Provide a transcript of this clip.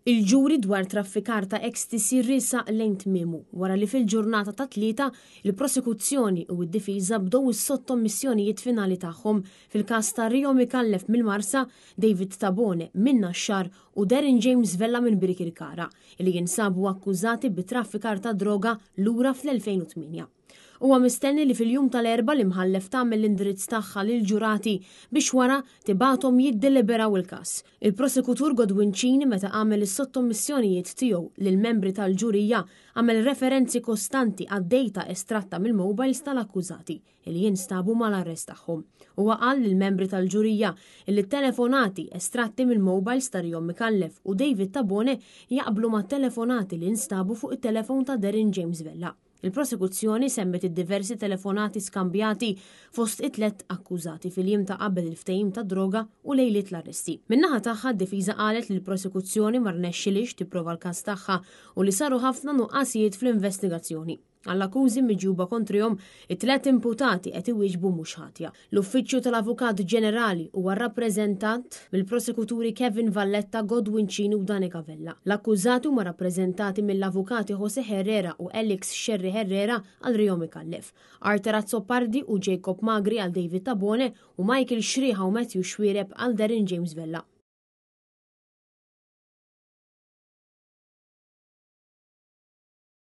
Il-ġuri dwar traffikar ta' ecstasy riesaq lejn tmiemu wara li fil-ġurnata tat-Tlieta, il-Prosekuzzjoni u d-Difiża bdew is-sottomissjonijiet finali tagħhom fil-każ ta' Rio Micallef mill-Marsa, David Tabone min-Naxxar u Darren James Vella minn Birkirkara, li jinsabu akkużati bi traffikar ta' droga lura fl-2008. Huwa mistenni li fil-jum tal-Erbgħa l-Imħallef tagħmel l-indirizz tagħha lill-ġurati biex wara tibgħathom jiddeliberaw il-każ. Il-Prosekutur Godwin Cini meta għamel is-sottomissjonijiet tiegħu lill-membri tal-ġurija għamel referenzi kostanti għad-dejta estratta mill-mobiles tal-akkużati li jinstabu mal-arrest tagħhom. Huwa qal lill-membri tal-ġurija li t-telefonati estratti mill-mobiles ta' Rion Micallef u David Tabone jaqblu mat-telefonati li nstabu fuq it-telefon ta' Darren James Vella. Il-Prosekuzzjoni semmiet id-diversi telefonati skambjati fost it-tlett akkużati fil-jiem ta' qabel il-ftehim tad-droga u lejliet l-arresti. Min-naħa tagħha d-Difiża qalet li l-Prosekuzzjoni ma rnexxilhiex tipprova l-każ tagħha u li saru ħafna nuqqasijiet fl-investigazzjoni. Għall-akkużi miġjuba kontrihom, it-tlett imputati qed iwieġbu mhux ħatja. L-Uffiċċju tal-Avukat Ġenerali huwa rrappreżentat mill-Prosekuturi Kevin Valletta, Godwin Cini u Danica Vella. L-akkużati huma rappreżentati mill-Avukati Jose Herrera u Alex Scerri Herrera għal Rio Micallef, Arthur Azzopardi u Jacob Magri għal David Tabone u Michael Xrieħa u Matthew Xuereb għal Darren James Vella.